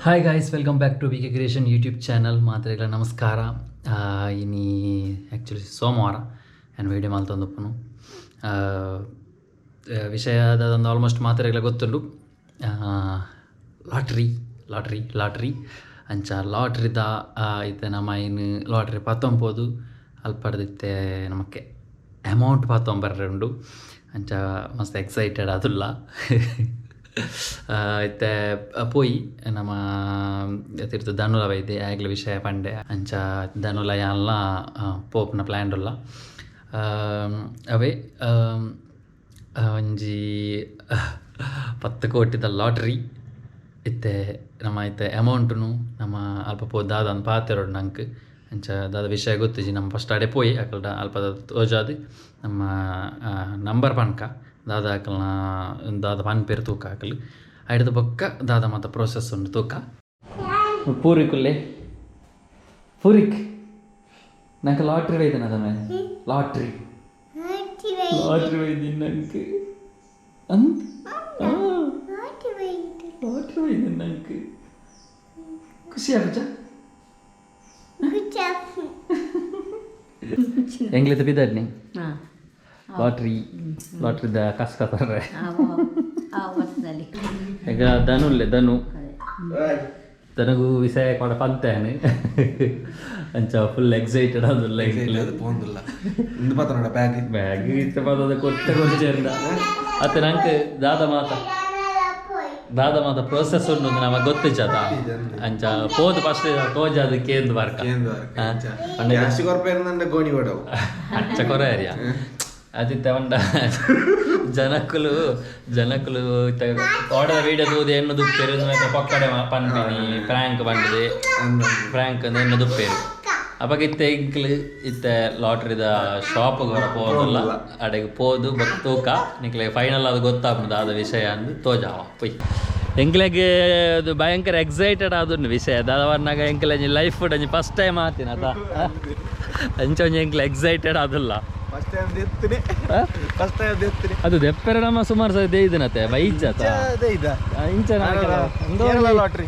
Hi guys, welcome back to B K creation YouTube channel. ಮಾತ್ರೆಗಳ ನಮಸ್ಕಾರ. ಇನಿ actually ಸೋಮವಾರ ನಾನು ವೀಡಿಯೋ ಮಲ್ತೊಂದುಪ್ಪುನು. ವಿಷಯ ದಾದಂದು ಆಲ್ಮೋಸ್ಟ್ ಮಾತ್ರೆಗಳ ಗೊತ್ತುಂಡು. ಲಾಟ್ರಿ ಲಾಟ್ರಿ ಲಾಟ್ರಿ ಅಂಚ ಲಾಟ್ರಿದ ಇತ್ತೆ ನಮ್ಮ ಇನ್ ಲಾಟ್ರಿ ಪತ್ತೊಂಬೋದು ಅಲ್ಪಡ್ದಿತ್ತೆ ನಮಕ್ಕೆ ಅಮೌಂಟ್ ಪತ್ತೊಂಬರ್ರೆ ಉಂಡು. ಅಂಚ ಮಸ್ತ್ ಎಕ್ಸೈಟೆಡ್ ಆದುಲ್ಲ. ಇತ್ತೆ ಪೋಯಿ ನಮ್ಮ ತಿರ್ತು ಧನುಲ ಬೈದೆ ಆಗ್ಲ ವಿಷಯ ಪಂಡೆ. ಅಂಚ ಧನುಲ ಯಾನ್ಲ ಪೋಪುನ ಪ್ಲ್ಯಾನ್ ಉಲ್ಲ. ಅವೇ ಒಂಜಿ 10 ಕೋಟಿದ ಲಾಟ್ರಿ ಇತ್ತೆ ನಮ್ಮ ಇತ್ತೆ ಅಮೌಂಟುನು ನಮ್ಮ ಅಲ್ಪ ಪೋ ದಾದ ಪಾತೆರೋಡು ನಂಕ್. ಅಂಚ ದಾದ ವಿಷಯ ಗೊತ್ತಿಜಿ. ನಮ್ಮ ಫಸ್ಟ್ ಅಡೆ ಪೋಯಿ ಅಕಲ್ಡ ಅಲ್ಪ ತೋಜಾದ್ ನಮ್ಮ ನಂಬರ್ ಪನ್ಕ ದಾದ ಅಕಲ್ನ ದಾದ ಪನ್ಪೇರು ತೂಕ ಅಕಲ್ ಐಡ್ದ ಬೊಕ್ಕ ದಾದ ಮಾತ ಪ್ರೋಸೆಸ್ ಉಂಡು ತೂಕ. ಪೂರಿಕುಲ್ಲೆ ಪೂರಿಕ್ ನಂಗೆ ಲಾಟ್ರಿ ವೈದನ ಅದನ್ನ ಲಾಟ್ರಿ ಲಾಟ್ರಿ ವೈದಿನ ನಂಗೆ ಅಂತ ಲಾಟ್ರಿ ವೈದಿನ ನಂಗೆ ಖುಷಿ ಆಗುಚ ಎಂಗ್ಲಿತ ಬಿದ್ದಾಡ್ನಿ ಲಾಟ್ರಿ ಲಾಟ್ರಿದ ಕಸ್ಕ ತರ್ರೆ. ಈಗ ಧನುಲ್ಲೆ ಧನು ತನಗೂ ವಿಷಯ ಕೊಡ ಪಂತೇನೆ. ಅಂಚ ಫುಲ್ ಎಕ್ಸೈಟೆಡ್ ಆದುಲ್ಲ. ಪೋಂದುಲ್ಲ ಇಂದು ಪತ್ತನೋಡ ಬ್ಯಾಗ್ ಬ್ಯಾಗ್ ಇತ್ತ ಪದದ ಕೊಟ್ಟ ಕೊರ್ಚೇರ್ದ ಅತ್ತೆ ನಂಗೆ ದಾದ ಮಾತ ದಾದ ಮಾತ ಪ್ರೋಸೆಸ್ ಉಂಟು ನಮಗೆ ಗೊತ್ತಿಜ್ಜದ. ಅಂಚ ಪೋದು ಫಸ್ಟ್ ತೋಜಾದ ಕೇಂದ್ರ ವರ್ಕ ಕ್ಯಾಶ್ ಕೊರ್ಪೇರ್ನಂಡ ಗೋಣಿ ಕೊಡವು. ಅಚ್ಚ ಕೊರ ಏರಿಯಾ ಅದಿತ್ತೆ ಪಂಡ ಜನಕ್ಕುಲು ಜನಕ್ಕುಲು ಆರ್ಡರ್ ವೀಡಿಯೋ ತೂದು ಎಣ್ಣು ದುಪ್ಪೇರು ಪೊಕ್ಕಡೆ ಪನ್ಪಿನಿ ಪ್ರಾಂಕ್ ಪಂಡದೆ ಪ್ರಾಂಕ್ ಅಂದ್ ಎಣ್ಣು ದುಪ್ಪೇರು. ಅಪಗ ಇತ್ತೆ ಎಂಕ್ಲು ಇತ್ತೆ ಲಾಟ್ರಿದ ಶಾಪ್ ಹೊರ ಪೋದಲ್ಲ ಅಡೆಗೆ ಪೋದು ಬೊಕ್ಕ ತೂಕ ನಿಕ್ಲೆ ಫೈನಲ್ ಅದು ಗೊತ್ತಾಪುಂಡು ದಾದ ವಿಷಯ ಅಂದ್ ತೋಜಾವ ಪೊಯ್. ಎಂಕ್ಲೆಗ್ ಅದು ಭಯಂಕರ ಎಕ್ಸೈಟೆಡ್ ಆದುಂಡು ವಿಷಯ ದಾದ ವರ್ನಾಗ ಎಂಕ್ಲೆ ಲೈಫ್ ಒಂಜಿ ಫಸ್ಟ್ ಟೈಮ್ ಆತಿನ ಅತ ಅಂಚ ಒಂಜಿ ಎಂಕ್ಲೆ ಎಕ್ಸೈಟೆಡ್ ಆದುಲ್ಲ. ಫಸ್ಟ್ ಟೈಮ್ ದೆತ್ತನೆ ಫಸ್ಟ್ ಟೈಮ್ ದೆತ್ತನೆ. ಅದು ದೆಪ್ಪರೆ ನಮ್ಮ ಸುಮಾರು ಸಲ ದೇಯ್ದನತೆ ಬೈಜತ ಅದೇ ಇದ ಇಂಚ ಕೇರಳ ಲಾಟ್ರಿ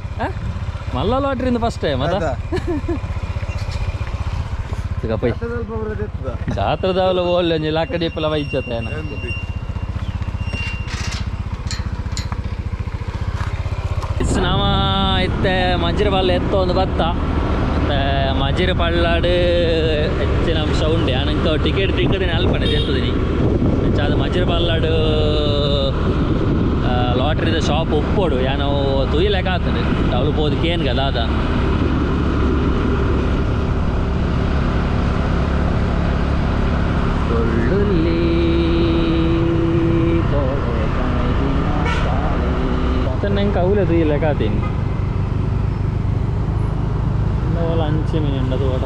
ಮಲ್ಲ ಲಾಟ್ರಿ ಫಸ್ಟ್ ಟೈಮ್ ಅದ ಪೊಯ್ ಜಾತ್ರೆದವಲು ಓಲ್ಲೆ ಒಂಜಿ ಲಾಕಡಿಪಲ ಬೈಜತೆ ನಮ್ಮ ಇತ್ತೆ ಮಜ್ಜಿರ ಪಲ್ಲ ಎತ್ತ ಒಂದು ಬತ್ತ ಮತ್ತೆ ಮಜಿರ ಪಳ್ಳಾಡು ಹೆಚ್ಚಿನ ಅಂಶ ಉಂಡೆ ಆನಂಕ ಟಿಕೆಟ್ ತಿಕ್ಕದಿನಿ ಅಲ್ಪನೆ ಎತ್ತದಿನಿ. ಅದು ಮಜಿರ ಪಲ್ಲಾಡು ಲಾಟ್ರಿದ ಶಾಪ್ ಒಪ್ಪೋಡು ಯಾನೋ ತುಯ್ಲೆಕ್ಕ ಆತದೆ ಅವಳು ಪೋದು ಕೇನ್ಗ ದಾದ. ನಂಗೆ ಅವಲೇ ತುಯ್ಲೆಕ್ಕ ಆತೀನಿ ಅಂಚೆ ಮೀನುಂಡದು ಓಟ.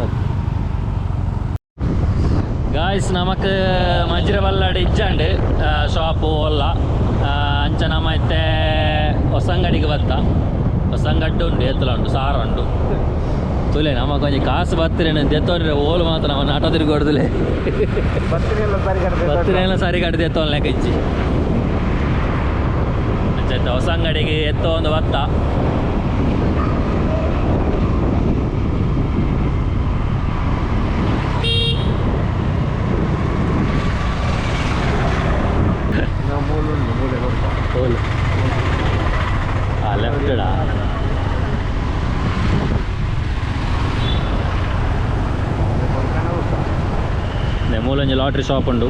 ಗಾಯ್ಸ್ ನಮಕ್ ಮಜ್ರ ಬಲ್ಲಾಡು ಇಜ್ಜಂಡು ಶಾಪು ಒಲ್ಲ ಅಂಚ ನಮ್ಮ ಇತ್ತೆ ಹೊಸಂಗಡಿಗೆ ಬತ್ತ ಹೊಸಂಗಡ್ಡು ಉಂಡು ಎತ್ತಲ ಉಂಡು ಸಾರ ಉಂಡು ತುಲೆ ನಮಕ್ ಒಂಜಿ ಕಾಸು ಬತ್ತಿರೇನು ದೆತ್ತೋನ್ರೆ ಓಲು ಮಾತ್ರ ನಮ್ಮ ನಾಟ ತಿರುಗೊಡ್ದುಲೆ ಬತ್ತಿನೆಲ್ಲ ಸರಿ ಕಟ್ಟಿ ದೆತ್ತೋನ್ ಲೆಕ್ಕ ಇಜ್ಜಿ. ಅಂಚ ಹೊಸಂಗಡಿಗೆ ಎತ್ತೋ ಒಂದು ಬತ್ತ. ಓಲು ಲೆಫ್ಟಾ ಮೂಲೊಂಜಿ ಲಾಟ್ರಿ ಶಾಪ್ ಉಂಡು.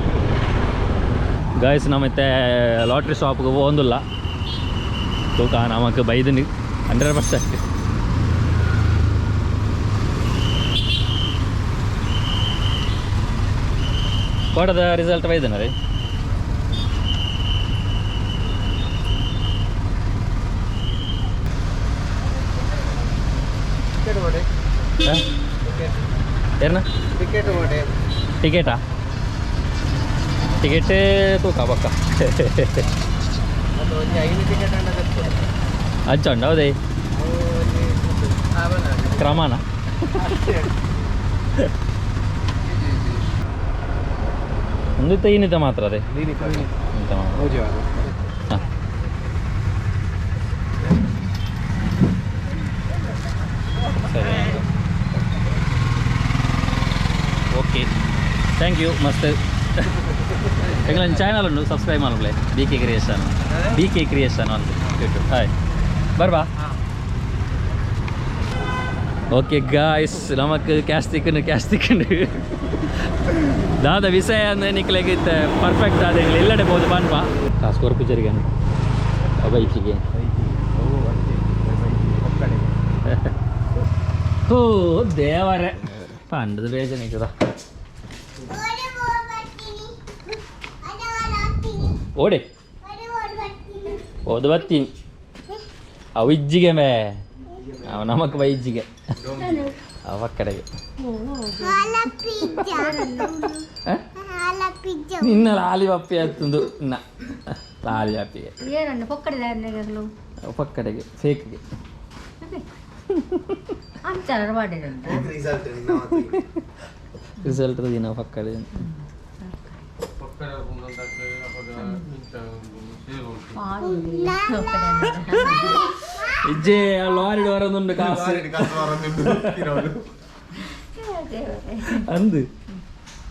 ಗಾಯ್ಸ್ ನಮ್ಮತ್ತೆ ಲಾಟ್ರಿ ಶಾಪ್ಗೆ ಪೋಂದುಲ್ಲ ತೂಕ ನಮಕ್ ಬೈದಿನಿ 100%. ಕೋಟದ ರಿಸಲ್ಟ್ ಬೈದನ ರೀ. ಏನ ಟಿಕೆಟ್ ಟಿಕೆಟಾ ಟಿಕೆಟ್ ತೂಕ ಪಕ್ಕ ಅಂಚ ಉಂಡು ಹೌದೇ ಕ್ರಮನ ಒಂದು ಇನ್ನಿತ ಮಾತ್ರ ಅದೇ ಇಂತ ಮಾತ್ರ. Thank you ಮಸ್ತ್. ಎಂಗ್ಲನ್ ಚಾನಲ್ ಉಂಡು, ಸಬ್ಸ್ಕ್ರೈಬ್ ಮಲ್ಪಲೆ. B K creation, B K creation ಅಂತ ಯೂಟ್ಯೂಬ್. ಹಾಯ್, ಬರ್ಬಾ. ಓಕೆ ಗಾಯ್ಸ್, ನಮಕ್ ಕ್ಯಾಶ್ ತಿಕ್ಕಂಡು, ಕ್ಯಾಶ್ ತಿಕ್ಕಂಡು. ದಾದ ವಿಷಯ ಅಂದ್ರೆ ನಿಕ್ಲೆಗ್ ಪರ್ಫೆಕ್ಟ್ ಆದ ಎಂಗ್ಲ ಇಲ್ಲಡೆ ಪೋದು ಪನ್ಪ. ಕಾಸು ಕೊರ್ಪು ಜರಿಗೆ ಬೈಕಿಗೆ. ಓ ದೇವರೇ, ಪಂಡದ ಬೇಜಾನಿಕ್ಕದ. ಓಡೆ ಓದು ಬತ್ತೀನಿ. ಅವು ಇಜ್ಜಿಗೆ ಮೇ, ಅವ ನಮಕ್ ಬೈಜ್ಜಿಗೆ ಅವ ಕಡೆಗೆ. ಆ? ನಿನ್ನ ಲಾಲಿ ಪಪ್ಪಿ ಆತಂದು ಇನ್ನ ಲಾಲಿ ಪಪ್ಪಿಗೆ. ಏನನ್ನು ಪೊಕ್ಕಡೆ? ಪಕ್ಕಡೆಗೆ ಫೇಕ್ಗೆ. ಅಂಚಾರ ಮಾಡಿರಂತ. ರಿಸಲ್ಟ್ ದಿನ ಪಕ್ಕಡೆ. ಇಜ್ಜೆ, ಲಾರಿ ಬರೋದುಂಡು ಕಾಸು. ಅಂದು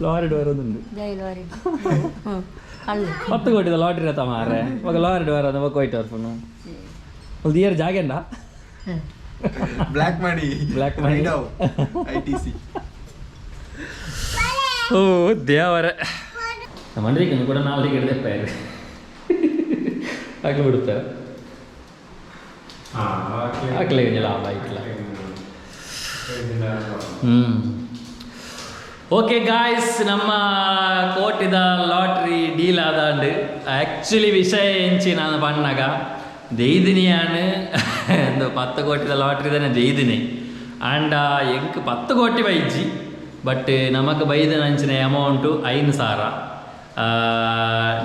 ಲಾರಿ ಬರೋದುಂಡು. ಜೈಲುವರಿ ಕಳ್ಳು. 10 ಕೋಟಿದ ಲಾಟ್ರಿ ಆತ ಮಾರ್ರೆ. ಇವಾಗ ಲಾರಿ ಬರೋದು ಹೋಯ್ತು ಬರ್ಪುನು. ಒಂದು ಇಯರ್ ಜಾಗೆಂಡ. ಬ್ಲ್ಯಾಕ್ ಮಾಡಿ. Black money. ITC. ಓ ದೇವರೇ, ನಮ್ಮ ಮಂಡ್ರಿಗೆ ಕೂಡ ನಾಲ್ಕು ಹಿಡಿದೆ ಪೈರು ಹಾಕಿ ಬಿಡುತ್ತಾರೆ. ಹಾಕ್ಲಿ, ಲಾಭ ಆಯ್ತಲ್ಲ. ಓಕೆ ಗಾಯ್ಸ್, ನಮ್ಮ ಕೋಟಿದ ಲಾಟ್ರಿ ಡೀಲ್ ಆದಾಂಡ್. ಆ್ಯಕ್ಚುಲಿ ವಿಷಯ ಎಂಚಿ ನಾನು ಪಣ್ಣಾಗ ದೆಯ್ದಿನಿ. ಒಂದು 10 ಕೋಟಿದ ಲಾಟ್ರಿ ತಾನೆ ದೆಯ್ದಿನಿ. ಆಂಡ ಎಂಕ್ 10 ಕೋಟಿ ಬೈಜಿ, ಬಟ್ ನಮಕ್ ಬೈದಿನ ಅಂಚಿನ ಅಮೌಂಟು 5,000.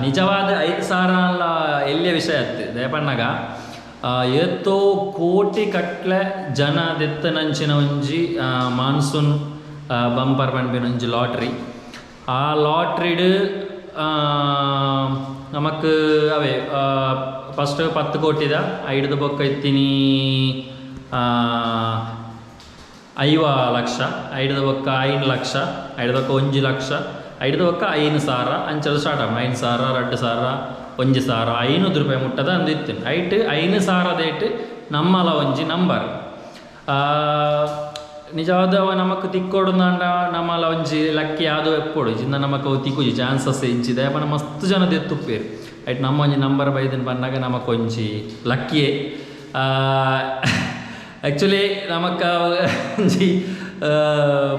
ನಿಜವಾದ 5,000 ಅಲ್ಲ, ಎಲ್ಲಿಯ ವಿಷಯ ಅತ್ತು ದಯಪಣ್ಣಗ ಏತೋ ಕೋಟಿ ಕಟ್ಲೆ ಜನ ದೆತ್ತನಂಚಿನ ಒಂಜಿ ಮಾನ್ಸೂನ್ ಬಂಪರ್ ಪನ್ಪಿನ ಒಂಜಿ ಲಾಟ್ರಿ. ಆ ಲಾಟ್ರಿಡ್ ನಮಕ್ ಅವೇ ಫಸ್ಟ್ 10 ಕೋಟಿದ, ಐಡ್ದು ಬೊಕ್ಕ ಇತ್ತೀನಿ 50 ಲಕ್ಷ, ಐಡ್ದು ಬೊಕ್ಕ 5 ಲಕ್ಷ, ಐಡ್ದು ಬೊಕ್ಕ 1 ಲಕ್ಷ, ಐಡ್ದು ಬೊಕ್ಕ 5,000 ಅಂಚದ ಸ್ಟಾರ್ಟ್ ಆಪುಂಡು. 5,000, 2,000, 1,000, 500 ರೂಪಾಯಿ ಮುಟ್ಟದ ಅಂದು ಇತ್ತು. ಐಟ್ 5,000 ದೇಟ್ ನಮ್ಮಲ ಒಂಜಿ ನಂಬರ್. ನಿಜವಾದ ಅವ ನಮಕ್ ತಿಕ್ಕೊಡುಂದಾಂಡ ನಮ್ಮಲ ಒಂಜಿ ಲಕ್ಕಿ ಯಾವ್ದು ಎಪ್ಪೊಡು ಜಿಂದ ನಮಕ್ ಅವು ತಿಕ್ಕುಜಿ, ಚಾನ್ಸಸ್ ಇಜ್ಜಿದೆ. ಪಂಡ ಮಸ್ತ್ ಜನ ದೆತ್ತುಪ್ಪೇರು. ಐಟ್ ನಮ್ಮ ಒಂಜಿ ನಂಬರ್ ಬೈದಿನ ಪನ್ನಾಗ ನಮಕ್ ಒಂಜಿ ಲಕ್ಕಿಯೇ. ಆ್ಯಕ್ಚುಲಿ ನಮಕ್ ಒಂಜಿ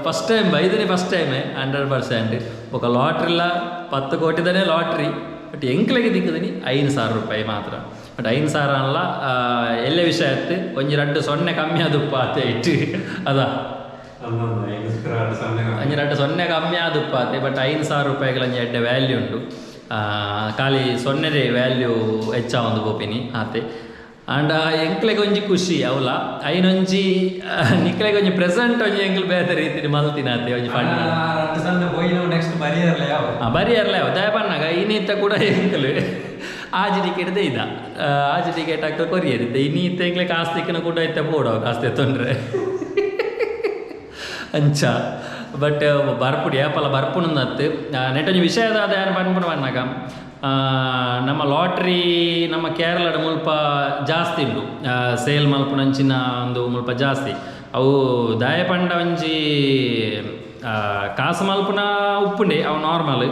ಫಸ್ಟ್ ಟೈಮ್ ಬೈದನೆ, ಫಸ್ಟ್ ಟೈಮೇ 100%. ఒక ಲಾಟ್ರಿಲ್ಲ 10 ಕೋಟಿದನೇ ಲಾಟ್ರಿ, ಬಟ್ ಎಂಕ್ಲೆಗೆ ದಿಕ್ಕದಿನಿ 5,000 ರೂಪಾಯಿ ಮಾತ್ರ. ಬಟ್ 5,000 ಅಲ್ಲ, ಎಲ್ಲೆ ವಿಷಯ ಆಯ್ತು. ಒಂಜಿ ರಡ್ಡು ಸೊನ್ನೆ ಕಮ್ಮಿ ಆದುಪ್ಪ ಆತೆ ಇಟ್ಟು ಅದ. ಒಂಜಿ ರಡ್ಡು ಸೊನ್ನೆ ಕಮ್ಮಿ ಆದುಪ್ಪ ಆತೆ. ಬಟ್ 5,000 ರೂಪಾಯಿಗಳ ಒಂಜಿ ಎಡ್ಡೆ ವ್ಯಾಲ್ಯೂ ಉಂಟು. ಖಾಲಿ ಸೊನ್ನೆದೇ ವ್ಯಾಲ್ಯೂ ಹೆಚ್ಚಾವೊಂದು ಪೋಪಿನಿ ಆತೆ. ಆಂಡ ಎಂಕ್ಲೆಗ್ ಒಂಜಿ ಖುಷಿ ಅವಲ ಐನೊಂಜಿ ನಿಕ್ಲೆಗ್ ಒಂಜಿ ಪ್ರೆಸೆಂಟ್ ಒಂಜಿ ಎಂಕ್ಲು ಬೇತೆ ರೀತಿ ಮಲ್ತಿನಾತೆ ಒಂಜಿ ಫಂಡ್. ನೆಕ್ಸ್ಟ್ ಬರಿಯರ್ಲೆ ಯಾವ. ಬರಿಯರ್ಲೆ ಯಾವ. ದಯಪನ್ನಾಗ ಇನ್ನಿತ್ತ ಕೂಡ ಎಂಕ್ಲು ಆಜಿ ಟಿಕೆಟ್ ಇದ, ಆಜಿ ಟಿಕೆಟ್ ಹಾಕ ಕೊರಿಯರ್ ಇದ್ದೆ. ಇನ್ನಿತ್ತ ಎಂಕ್ಲೆ ಕಾಸು ತಿಕ್ಕನ ಕೂಡ ಇತ್ತ ಪೋಡು ಕಾಸ್ತೆ ತೊಂದರೆ ಅಂಚ. ಬಟ್ ಬರ್ಪುಡಿ ಏಪಲ ಬರ್ಪುನಂದತ್ತು. ನೆಟ್ಟೊಂಜಿ ವಿಷಯದಾದ ಯಾರು ಪನ್ಪುನ ಪನ್ನಾಗ ನಮ್ಮ ಲಾಟ್ರಿ ನಮ್ಮ ಕೇರಳದ ಮುಲ್ಪ ಜಾಸ್ತಿ ಉಂಡು. ಸೇಲ್ ಮಲ್ಪುನಂಚಿನ ಒಂದು ಮುಲ್ಪ ಜಾಸ್ತಿ. ಅವು ದಾಯ ಪಂಡ ಒಂಜಿ ಕಾಸು ಮಲ್ಪುನ ಉಪ್ಪುಂಡೆ, ಅವು ನಾರ್ಮಲ್.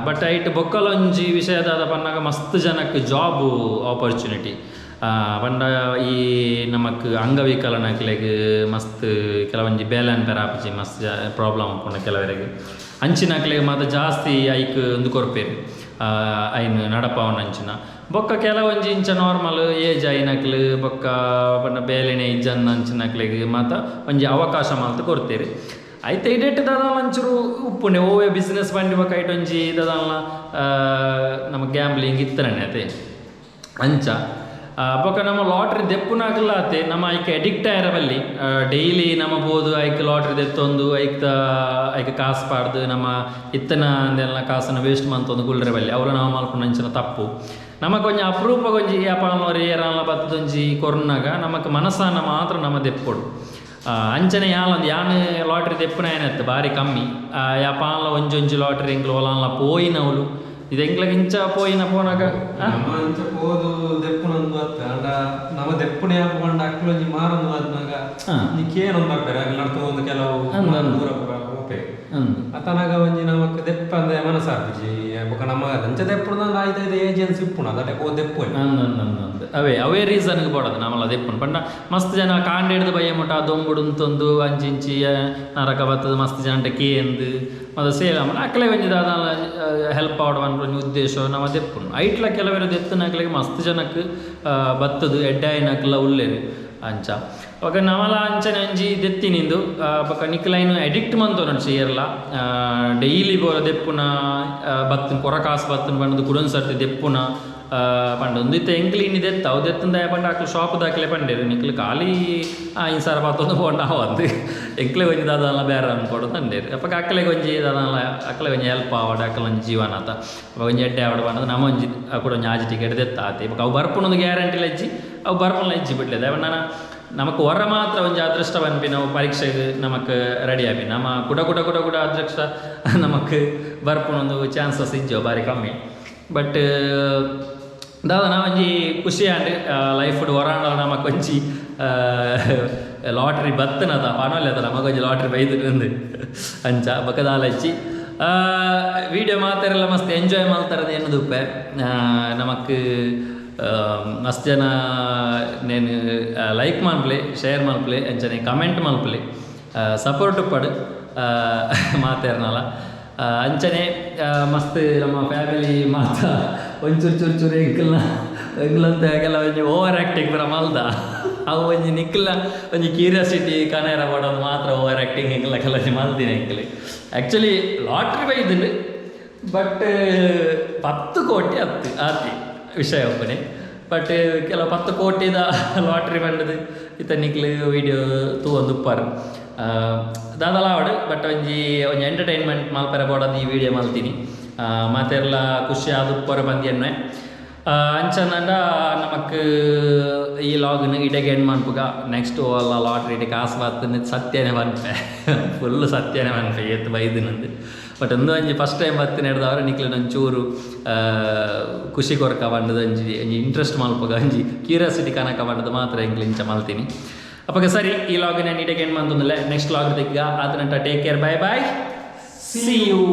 ಬಟ್ ಐಟ್ ಬೊಕ್ಕಲೊಂಜಿ ವಿಷಯದಾದ ಪನ್ನಾಗ ಮಸ್ತ್ ಜನಕ್ಕೆ ಜಾಬ್ ಆಪರ್ಚುನಿಟಿ. ಪಂಡ ಈ ನಮಕ್ ಅಂಗವಿಕಲನಕ್ಲೆಗ್ ಮಸ್ತ್ ಕೆಲವೊಂಜಿ ಬೇಲೆ ಅನ್ಪೆರ ಆಪುಜಿ, ಮಸ್ತ್ ಪ್ರಾಬ್ಲಮ್ ಉಪ್ಪುಂಡು ಕೆಲವರಿಗೆ. ಅಂಚಿನಕ್ಲೆಗ್ ಮಾತ ಜಾಸ್ತಿ ಐಕ್ ಒಂದು ಕೊರ್ಪೇರು ಐನ್ ನಡಪಾವನ ಅಂಚಿನ. ಬೊಕ್ಕ ಕೆಲವೊಂಜಿ ಇಂಚ ನಾರ್ಮಲ್ ಏಜ್ ಆಯಿನಕ್ಲು ಬೊಕ್ಕ ಪಂಡ ಬೇಲೆನೆ ಇಜ್ಜನ್ನ ಅಂಚಿನಕ್ಲೆಗ್ ಮಾತ ಒಂಜಿ ಅವಕಾಶ ಮಲ್ತ್ ಕೊರ್ತೆರ್. ಐತೆ ಇಡೆಟ್ ದಾದಾಲ ಒಂಚೂರು ಉಪ್ಪುಂಡೆ. ಓವೆ ಬಿಸ್ನೆಸ್ ಪಂಡಿ ಬೊಕ್ಕ ಐಟ್ ಒಂಜಿ ದಾದಾಲ ನಮ್ಮ ಗ್ಯಾಂಬ್ಲಿಂಗ್ ಇತ್ತನೇ ಅತೆ ಅಂಚ. ಬೊಕ್ಕ ನಮ್ಮ ಲಾಟ್ರಿ ದೆಪ್ಪುನಾಗಲ ಆತೆ ನಮ್ಮ ಐಕ್ ಅಡಿಕ್ಟ್ ಆಯರ ಬಲ್ಲಿ. ಡೈಲಿ ನಮ್ಮ ಬೋದು ಐಕ್ ಲಾಟ್ರಿ ದೆತ್ತೊಂದು ಐಕ್ ಐಕ್ ಕಾಸು ಪಾಡ್ದು ನಮ್ಮ ಇತ್ತನ ಅಂದೆಲ್ಲ ಕಾಸನ್ನು ವೇಸ್ಟ್ ಮಂತೊಂದು ಗುಲ್ರೆ ಬಲ್ಲಿ. ಅವರ ನಾವು ಮಲ್ಪುನ ಅಂಚಿನ ತಪ್ಪು. ನಮಕ್ ಒಂಜಿ ಅಪರೂಪ ಒಂಜಿ ಏರಾನ್ಲ ಬತ್ತದೊಂಜಿ ಕೊರ್ನಾಗ ನಮಕ್ ಮನಸ್ಸನ್ನ ಮಾತ್ರ ನಮ್ಮ ದೆಪ್ಪೊಡು. ಅಂಚನೆ ಯಾಲೊಂದು ಯಾನ್ ಲಾಟ್ರಿ ದೆಪ್ಪುನ ಏನತ್ತು ಬಾರಿ ಕಮ್ಮಿ. ಯಾ ಪಾನ್ಲ ಒಂಜೊಂಜಿ ಲಾಟ್ರಿ ಎಂಕ್ಲು ಒಲಾನ್ಲ ಪೋಯಿನವ್ಲು ಇದು ಎಂಕ್ಲಗ್ ಇಂಚ ಪೋಯಿನ ಪೋನಾಗ ಆ? ನಮ್ಮ ಅಂಚ ಪೋದು ದೆಪ್ಪುನೊಂದು ಅತ್ತ ಅಂಡ ನಮ್ಮ ದೆಪ್ಪುನೆ ಪಂಡ ಅಕ್ಲೊಂಜಿ ಮಾರೊಂದು ಆದ್ನಾಗ ನಿಕ್ಕೇನೊಂದು ಬರ್ತಾರೆ ಅಗ್ಲ ನಡ್ತು ಕೆಲವು ಅಂದ್ ಅಂದ್. ದೂರ ಪೂರ ಹೋಪೆ. ಅಂದ್. ಅತನಾಗ ಒಂಜಿ ನಮಕ್ ದೆಪ್ಪ ಅಂದೆ ಮನಸ್ಸಾಪುಜಿ ಬೊಕ ನಮ್ಮ ಅಂಚ ದೆಪ್ಪುನ ಆಯ್ತು ಏಜೆನ್ಸಿ ಇಪ್ಪುಣ ಅದೇ ಪೋ ದೆಪ್ಪು. ಅಂದ್ ಅಂದ್ ಅಂದ್ ಅಂದ್. ಅವೇ ಅವೇ ರೀಸನ್ಗೆ ಬೋಡದು ನಮ್ಮಲ್ಲ ದೆಪ್ಪುನು ಪಂಡ ಮಸ್ತ್ ಜನ ಕಾಂಡ ಹಿಡ್ದು ಬಯ್ಯ ಮುಟ ದೊಂಬುಡುಂತೊಂದು ಅಂಚಿಂಚಿ ನರಕ ಬತ್ತದ ಮಸ್ತ್ ಜನ ಕೇಂದು ಮತ್ತೆ ಸೇಲ್ ಅಕ್ಲೆ ಒಂಜಿ ದಾದ ಹೆಲ್ಪ್ ಆವಡ ಒಂಜಿ ಉದ್ದೇಶ ನಮ್ಮ ದೆಪ್ಪುನು. ಐಟ್ಲ ಕೆಲವರು ದೆತ್ತನಕ್ಲೆಗೆ ಮಸ್ತ್ ಜನಕ್ಕೆ ಬತ್ತದು ಎಡ್ಡಾಯಿನಕ್ಲ ಉಲ್ಲೇರು ಅಂಚ. ಬೊಕ ನಮಲ ಅಂಚನೆ ಒಂಜಿ ದೆತ್ತಿನಿಂದು ಬೊಕ ನಿಕ್ಲೈನ್ ಎಡಿಕ್ಟ್ ಮಂತೊನೊಂಚಿ ಏರ್ಲ ಡೈಲಿ ಬೋರ ದೆಪ್ಪುನ ಬತ್ತಿನ ಕೊರ ಕಾಸು ಬತ್ತಿನ ಪಂಡದು ಕುಡೊಂದು ಸರ್ತಿ ದೆಪ್ಪುನ ಪಂಡ ಒಂದು ಇತ್ತೆ ಎಂಕ್ಲು ಇನ್ನಿ ದೆತ್ತ ಅವು ದೆತ್ತಂದ ಪಂಡ ಅಕ್ಲು ಶಾಪ್ ದಾಖಲೆ ಪಂಡೇರು ನಿಕ್ಲು ಖಾಲಿ 5,000 ಪತ್ತೊಂದು ಪೋಂಡ ಅವಂದು ಎಂಕ್ಲೆ ಒಂಜಿ ದಾದಲ್ಲ ಬೇರೆ ಅನ್ಕೊಡು ತಂಡೇರು. ಅಪ್ಪಕ ಅಕ್ಕಲೆಗೆ ಒಂಜಿ ದಾದಲ್ಲ ಅಕ್ಕಲೆ ಒಂಜಿ ಹೆಲ್ಪ್ ಆವಡ ಅಕ್ಕಲ ಒಂಜಿ ಜೀವನ ಆತ ಅಪ್ಪ ಒಂಜಿ ಎಡ್ಡೆ ಆವಡ ಪಂಡದು ನಮ್ಮ ಒಂಜಿ ಕೂಡ ಒಂಜಿ ಆಜಿ ಟಿಕೆಟ್ ದೆತ್ತ ಆತೆ. ಬೊಕ ಅವು ಬರ್ಪುನೊಂದು ಗ್ಯಾರಂಟಿ ಲಜ್ಜಿ ಅವು ಬರ್ಪುನ ಇಜ್ಜಿ ಬಿಡ್ಲೇದ ನಾನು ನಮಕ್ ಹೊರ ಮಾತ್ರ ಒಂಜಿ ಅದೃಷ್ಟ ಪನ್ಪಿ ನಾವು ಪರೀಕ್ಷೆಗೆ ನಮಕ್ ರೆಡಿ ಆಪಿ ನಮ್ಮ ಕುಡ ಕುಡ ಕುಡ ಕುಡ ಅದೃಷ್ಟ ನಮಕ್ ಬರ್ಪುನೊಂದು ಚಾನ್ಸಸ್ ಇಜ್ಜೋ ಬಾರಿ ಕಮ್ಮಿ. ಬಟ್ ದಾದ ಒಂಜಿ ಖುಷಿ ಆಂಡ್ ಲೈಫ್ ಹೊರಾಂಡಲ ನಮಕ್ ಒಂಜಿ ಲಾಟ್ರಿ ಬತ್ತನದ ಪನೊಲ್ಲೆದ ನಮಕ್ ಒಂಜಿ ಲಾಟ್ರಿ ಬೈದು ಅಂಚ. ಬೊಕ ದಾಲ ಇಜ್ಜಿ ವಿಡಿಯೋ ಮಾತೆರೆಲ್ಲ ಮಸ್ತ್ ಎಂಜಾಯ್ ಮಲ್ತಾರದು ಎನ್ನುದುಪ್ಪೆ. ನಮಕ್ ಮಸ್ತ್ ಜನ ನೇನು ಲೈಕ್ ಮನ್ಪುಲೆ, ಶೇರ್ ಮನ್ಪುಲೆ, ಅಂಚನೆ ಕಮೆಂಟ್ ಮನ್ಪುಲೆ, ಸಪೋರ್ಟ್ ಉಪ್ಪಡು ಮಾತೆರ್ನಲ. ಅಂಚನೆ ಮಸ್ತ್ ನಮ್ಮ ಫ್ಯಾಮಿಲಿ ಮಾತ ಒಂಚೂರು ಚೂರು ಚೂರು ಎಂಕಲ್ನ ಎಂಕ್ಲಂತ ಕೆಲವು ಒಂಜಿ ಓವರ್ ಆ್ಯಕ್ಟಿಂಗ್ ಪೂರ ಮಲ್ದ. ಅವು ಒಂಜಿ ನಿಕ್ಲ ಒಂಜಿ ಕ್ಯೂರಿಯಾಸಿಟಿ ಕನೇರ ಮಾಡೋದು ಮಾತ್ರ ಓವರ್ ಆ್ಯಕ್ಟಿಂಗ್ ಎಂಕ್ಲ ಕೆಲವೊಂಜಿ ಮಲ್ದಿನ ಎಂಕ್ಲೆ. ಆ್ಯಕ್ಚುಲಿ ಲಾಟ್ರಿ ಬೈದುಂಡು ಬಟ್ 10 ಕೋಟಿ ಹತ್ತು ಆತಿ ವಿಷಯ ಒಪ್ಪನೆ. ಬಟ್ ಕೆಲವು 10 ಕೋಟಿದ ಲಾಟ್ರಿ ಬಂದದು ಇತ್ತ ನಿಕ್ಲು ವೀಡಿಯೋ ತೂವೊಂದು ಉಪ್ಪಾರು ದಾದಲ ಆವಡ್. ಬಟ್ ಒಂಜಿ ಒಂಜಿ ಎಂಟರ್ಟೈನ್ಮೆಂಟ್ ಮಲ್ಪರೆ ಬೋಡದು ಈ ವಿಡಿಯೋ ಮಲ್ತೀನಿ. ಮಾತೆರ್ಲ ಖುಷಿ ಆದ್ ಉಪ್ಪರ ಬಂದಿ ಎನ್ನುವೆ. ಅಂಚನಂಡ ನಮಕ್ ಈ ಲಾಗ್ನ ಇಡೆಗೆ ಎಂಡ್ ಮನ್ಪುಗ. ನೆಕ್ಸ್ಟ್ ಓಲ್ಲ ಲಾಟ್ರಿ ಇಡೆ ಕಾಸು ಬತ್ತನ ಸತ್ಯನೇ ಪನ್ಪೆ, ಫುಲ್ ಸತ್ಯನೇ ಪನ್ಪೆ ಏತ್ ಬೈದಿನಂದು. ಬಟ್ ಒಂದು ಒಂಜಿ ಫಸ್ಟ್ ಟೈಮ್ ಬತ್ತಿನ ಹಿಡ್ದವ್ರೆ ನಿಕ್ಲೆನ ಒಂಚೂರು ಖುಷಿ ಕೊರ್ಕ ಪಂಡದ ಒಂಜಿ ಒಂಜಿ ಇಂಟ್ರೆಸ್ಟ್ ಮಲ್ಪುಗ ಒಂಜಿ ಕ್ಯೂರಿಯಾಸಿಟಿ ಕನಕ ಪಂಡದು ಮಾತ್ರ ಎಂಕ್ಲು ಇಂಚ ಮಲ್ತೀನಿ. ಅಪ್ಪಗ ಸರಿ, ಈ ಲಾಗ್ ನಾನು ಇಡೆಗೆ ಎಂಡ್ ಮಂತೊಂದಿಲ್ಲ. ನೆಕ್ಸ್ಟ್ ಲಾಗ್ ದಿಕ್ಕ ಆತನಂಟ take care, bye bye, see you.